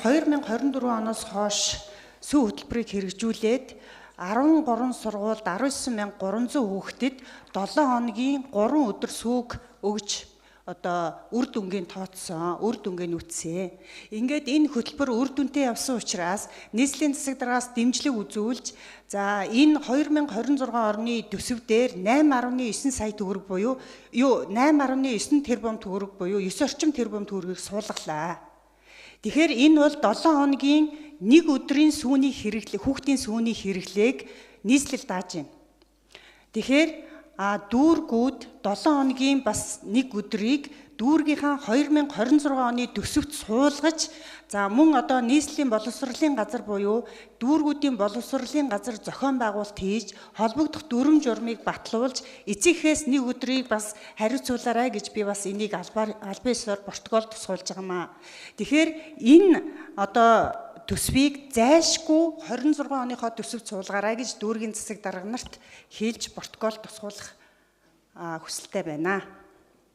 2024 оноос хойш сүү хөтөлбөрийг хэрэгжүүлээд 13 сургуульд 19,300 хүүхдэд 7 хоногийн 3 өдөр сүүг өгж одоо үр дүнгийн тооцсон, үр дүнгээ нүцсэн. Ингээд энэ хөтөлбөр үр дүнтэй явсан учраас нийслэлийн засаг даргаас дэмжлэг үзүүлж, за энэ 2026 оны төсөв дээр 8.9 сая төгрөг буюу 8.9 тэрбум төгрөг буюу 9 орчим тэрбум төгрөгийг суулгалаа. Тэгэхээр энэ бол 7 хоногийн нэг өдрийн сүүний хэрэглээ, хүүхдийн сүүний хэрэглээг нийслэл дааж байна. Тэгэхээр дүүргүүд 7 хоногийн бас нэг өдрийг дүүргийнхаа 2026 оны төсөвт суулгаж, за мөн одоо нийслэлийн боловсролын газар буюу дүүргүүдийн боловсролын газар зохион байгуулалт хийж, холбогдох дүрм журмыг батлуулж, эцэгхээс нэг өдрийг бас хариуцуулаарай гэж би бас энийг албан ёсоор протокол тусгуулж байгаа маа. Тэгэхээр энэ одоо төсвийг зайлшгүй 26 оныхоо төсөвт суулгаарай гэж дүүргийн засаг дарга нарт хэлж протокол тусгуулах хүсэлтэй байна.